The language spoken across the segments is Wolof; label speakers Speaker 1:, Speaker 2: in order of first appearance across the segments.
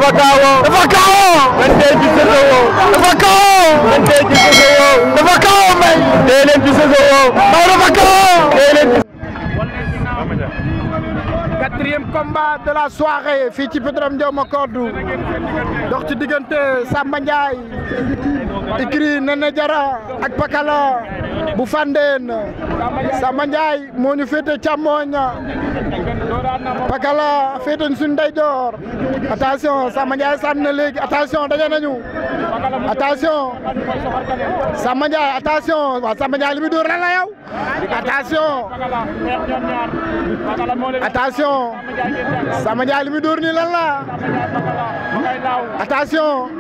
Speaker 1: dafa kaawoo. dafa kaawoo. man tey ci Sosowoo. dafa kaawoo. man tey ci Sosowoo. dafa kaawoo may. tey leen ci Sosowoo. may dafa kaawoo. tey leen ci.
Speaker 2: Quatrième combat de la soirée fii ci Petrom Ndiaw Macodou dox ci diggante Samba Ndiaye écurie Néné Diarra ak Pakala bu Fandène. Samba Ndiaye moo ñu féete càmmooñ, Pakala féete suñu ndeyjoor. Attention Samba Ndiaye sànni na léegi, attention daje nañu, attention Samba Ndiaye, attention waaw Samba Ndiaye li muy dóor lan la yow, attention attention Samba Ndiaye li muy dóor nii lan la, attention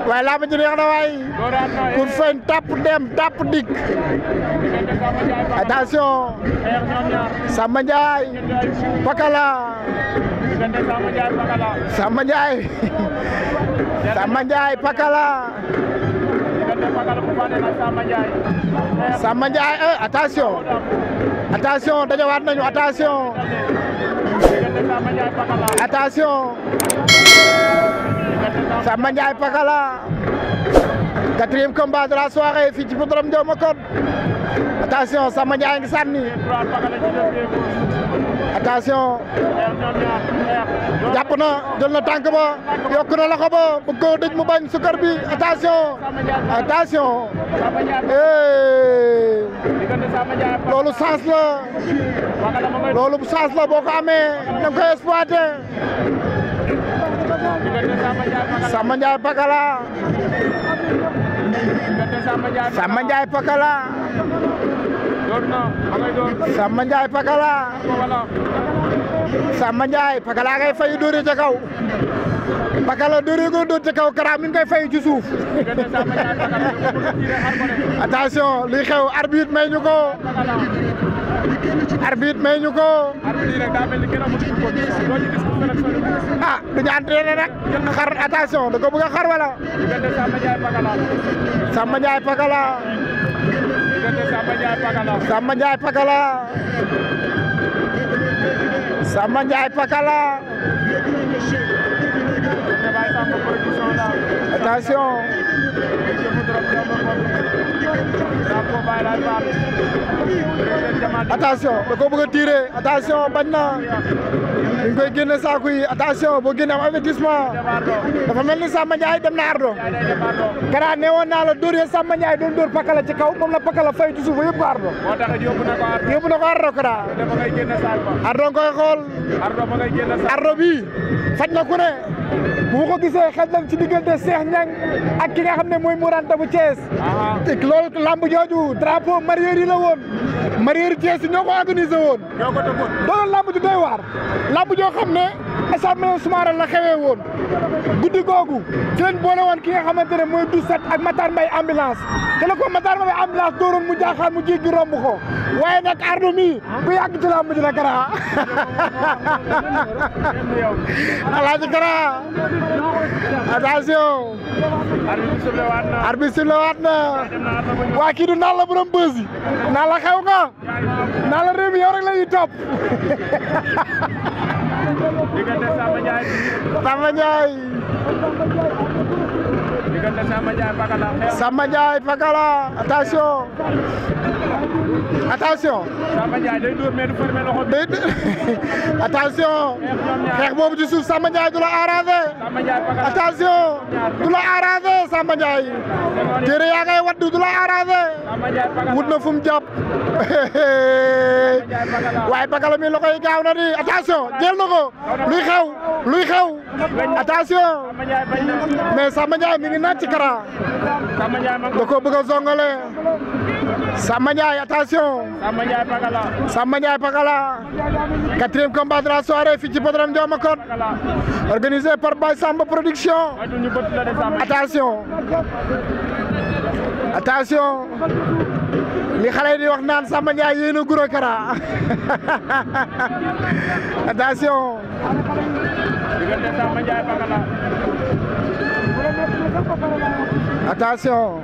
Speaker 2: waaye laa ma ji neex na waay pour feeñ tàpp dem tàpp dikk. Attention Samba Ndiaye Pakala, Samba Ndiaye Samba Ndiaye Pakala, Samba Ndiaye attention attention dajawaat nañu, attention attention Samba Ndiaye Pakala. Quatrième combat de la soirée fii ci Petrom Ndiaw Macodou. Attention Samba Ndiaye ngi sànni, attention jàpp na, jël na tànk ba, yokk na loxo ba, bëgg koo dëj mu bañ sukar bi, attention attention loolu sens la, loolu sens la boo ko amee da nga koy exploité. Samba Ndiaye Pakala, Samba Ndiaye Pakala, Samba Ndiaye Pakala, Samba Ndiaye Pakala ngay fay dóore ca kaw, Pakala dóore ko dóor ca kaw, Kara mi ngi koy fay ci suuf. Attention li xew, arbitre may ñu ko, arbitre may ñu ko. Ah duñu entraîné rek xar, attention da ko bëgg a xar wala. Samba Ndiaye Pakala, Samba Ndiaye Pakala, Samba Ndiaye Pakala, attention attention da ko bëgg a tiré, attention bañ na, ñu ngi koy génne saako yi, attention boo génne am avertissement. Dafa mel ni Samba Ndiaye dem na ardo. Kara ne woon naa la dóor ya Samba Ndiaye doon dóor Pakala ci kaw, moom la Pakala fay ci suuf ba yóbbu ko ardo. Yóbbu na ko ardo Kara. Ardo nga koy xool, ardo bi faj na ku ne. bu ko gisee xel dem ci diggante Cheikh Niang ak ki nga xam ne mooy Mourante bu Thiès. loolu lamb jooju drapeau marieur yi la woon, marieur Thiès yi ñoo ko organisé woon. doon lamb ju doy waar, lamb joo xam ne stade Maniang Soumaré la xewee woon. guddi googu ci leen boole woon ki nga xamante ne mooy Doucet ak Matar Mbaye ambulance, te la ko Matar Mbaye ambulance dooroon mu jaaxaan mu jéggi romb ko, waaye nag Ardo mi bu yàgg ci lamb ji la Kara. Alaaji Kara attention, arbitre sifflé waat na, waa kii du naan la borom bës yi, naan la xew nga, naan la réew mi yow rek la ñuy topp. Samba Ndiaye Samba Ndiaye Pakala, attention attention attention xeex boobu ci suuf Samba Ndiaye du la arrangé, attention du la arrangé Samba Ndiaye, téere yaa ngay waddu du la arrangé, wut na fu mu jàpp. waaye Pakala mi loxo yi gaaw na di, attention jël na ko, luy xew luy xew, attention mais Samba Ndiaye mi ngi naaj ci Kara, da ko bëgg a zongale. Samba Ndiaye attention, Samba Ndiaye Pakala, quatrième combat de la soirée fii ci Petrom Ndiaw Macodou, organisé par Baye Samba Production. Attention attention li xale yi di wax naan Samba Ndiaye yéen a guro Kara. Attention attention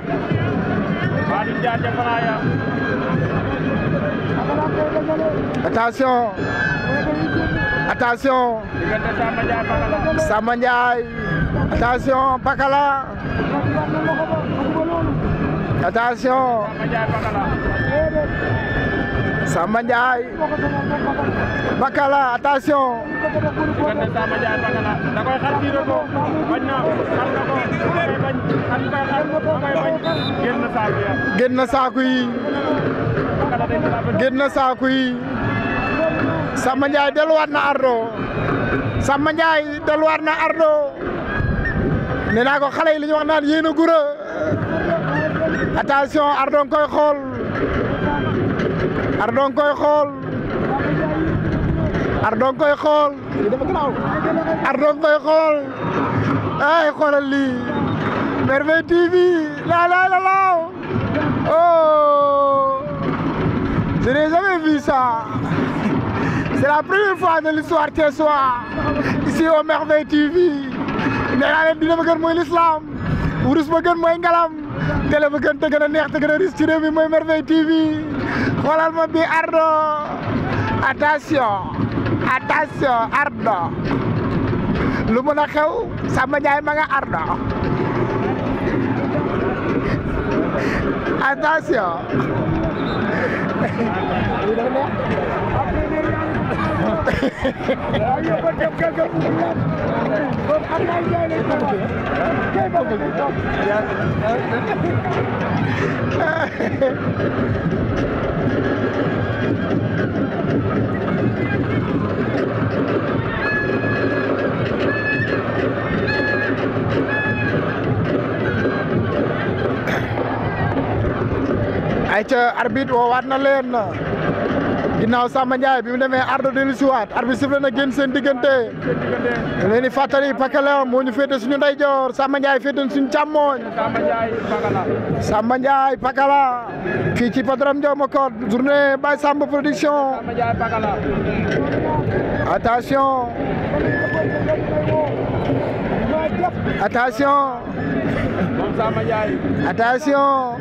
Speaker 2: attention attention Samba Ndiaye attention Pakala attention Samba Ndiaye Pakala attention génn na saaku yi génn na saaku yi Samba Ndiaye delluwaat na ardo Samba Ndiaye delluwaat na ardo nee naa ko xale yi li ñu wax naan yéen a gura attention ardo nga koy xool ardo nga koy xool ardo nga koy xool ardo nga koy xool ay xoolal lii Merveille TV la oh je n'ai jamais vu ça. C'est la première fois de l'histoire thiessoise ici au Merveille TV. nee naa leen dina ma gën mooy l'islam wurus ma gën mooy ngalam télé ma gën te gën a neex te gën a riche ci réew mi mooy Merveille TV xoolal ma bi ardo attention ardo lu mën a xew Samba Ndiaye ma nga ardo attention ay ca arbitre woowaat na leen ginnaaw Samba Ndiaye bi mu demee ardo dellu si waat arbitre sifflé na génn seen diggante leen di fàttali Pakala moo ñu féete suñu ndeyjoor Samba Ndiaye féete suñu càmmooñ Samba Ndiaye Pakala fii ci Podrom Ndioma Code journée Baye Samba production attention attention attention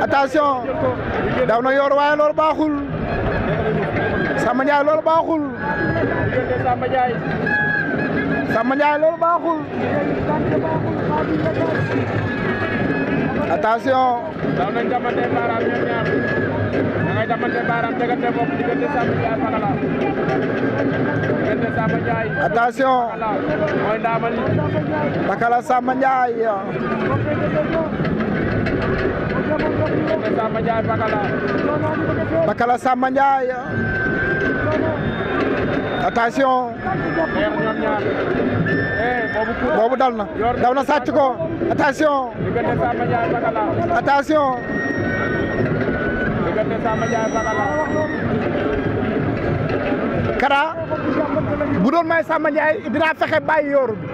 Speaker 2: attention daw na yor waaye loolu baaxul Samba Ndiaye loolu baaxul Samba Ndiaye loolu baaxul attention
Speaker 1: daw nañ jamante baaraam ñoom ñaar da ngay jamante baaraam tegante bopp diggante Samba Ndiaye Pakala diggante Samba Ndiaye
Speaker 2: attention
Speaker 1: mooy ndaamali
Speaker 2: Pakala Samba Ndiaye
Speaker 1: Samba Ndiaye Pakala
Speaker 2: Pakala Samba Ndiaye attention
Speaker 1: ñoom ñaar
Speaker 2: boobu dal na daw na sàcc ko attention
Speaker 1: diggante Samba Ndiaye Pakala
Speaker 2: attention
Speaker 1: diggante Samba Ndiaye Pakala
Speaker 2: Kara bu doon may Samba Ndiaye dinaa fexe bàyyi yooru bi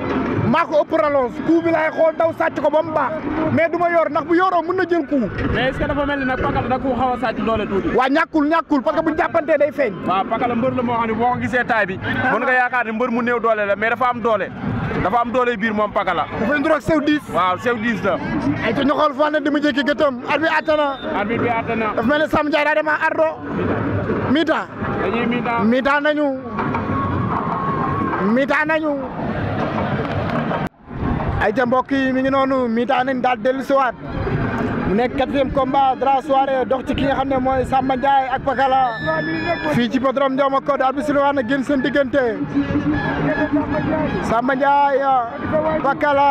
Speaker 2: maa ko ëpp rallonge coup bi laay xool daw sàcc ko ba mu baax mais du ma yor ndax bu yoroo mën na jël coup.
Speaker 1: mais est-ce que dafa mel ni nag Pakala da ko xaw a sàcc doole tuuti.
Speaker 2: waa ñàkkul parce que bu ñu jàppantee day feeñ.
Speaker 1: waaw Pakala mbër la moo xam ne boo ko gisee taay bi mën nga yaakaar ni mbër mu néew doole la mais dafa am doole biir moom Pakala.
Speaker 2: dafay ndur ak sew 10.
Speaker 1: waaw sew 10 la.
Speaker 2: ay te ñu xool foo ne dama jékki gëtëm arbitre bi àtte na.
Speaker 1: arbitre bi àtte na.
Speaker 2: dafa mel ni Samba Ndiaye daa dem ardo mi-temps.
Speaker 1: dañuy
Speaker 2: mi-temps nañu. ay ca mbokk yi mi ngi noonu mi-temps nañ daal dellu si waat mu nekk 4e combat de la soirée dox ci ki nga xam ne mooy Samba Ndiaye ak Pakala fii ci Podrom Ndioma Code arbitre bi wax na génn seen diggante Samba Ndiaye Pakala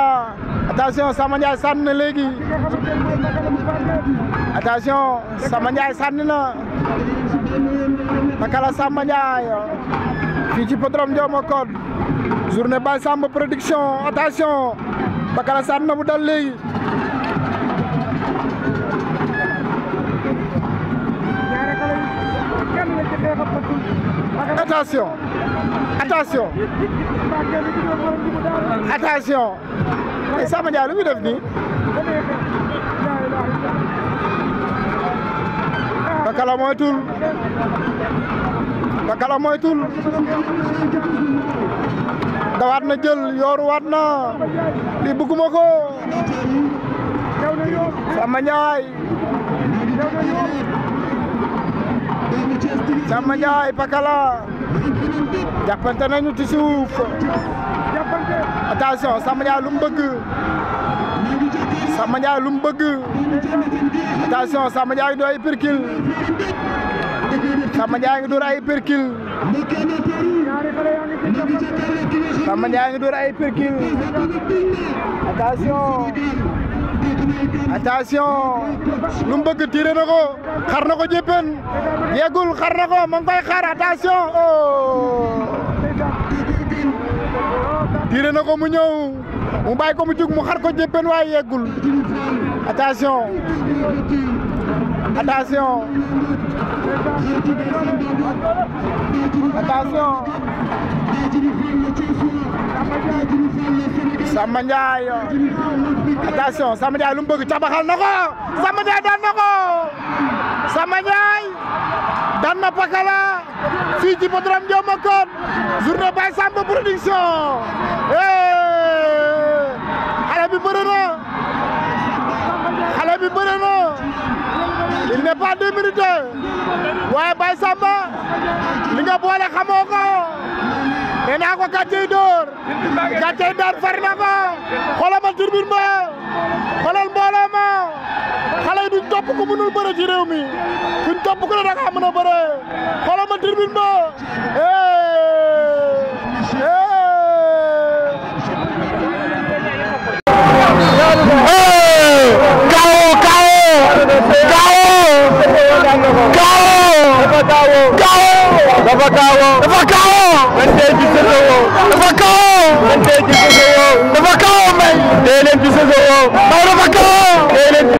Speaker 2: attention Samba Ndiaye sànni na léegi attention Samba Ndiaye sànni na Pakala Samba Ndiaye fii ci Podrom Ndioma Code journée Baye Samba production attention Pakala sànni na bu dal léegi attention Samba Ndiaye lu muy def nii Pakala moytul dawaat na jël yooru waat na li bëgguma ko Samba Ndiaye Samba Ndiaye Pakala jàppante nañu ci suuf attention Samba Ndiaye lu mu bëgg Samba Ndiaye lu mu bëgg attention Samba Ndiaye ngi door ay percule Samba Ndiaye ngi door ay percule Samba Ndiaye ngi door ay percule attention lu mu bëgg tiré na ko xar na ko jéppen yeggul xar na ko ma ngi koy xaar attention oh tiré na ko mu ñëw mu bàyyi ko mu jug mu xar ko jéppen waaye yeggul attention Samba Ndiaye attention Samba Ndiaye lu mu bëgg cabaxal na ko Samba Ndiaye daan na ko Samba Ndiaye daan na Pakala fii ci Podrom Ndioma Code journée Baye Samba production xale bi bëre na il n'est pas démérité waaye Baye Samba li nga boole xamoo ko nee naa ko gàccey door far na ko xoolal ma turbine ba xoolal mbooloo ma xale yi duñ topp ku mënul bëre ci réew mi duñ topp ku ne da nga mën a bëre xoolal ma turbine ba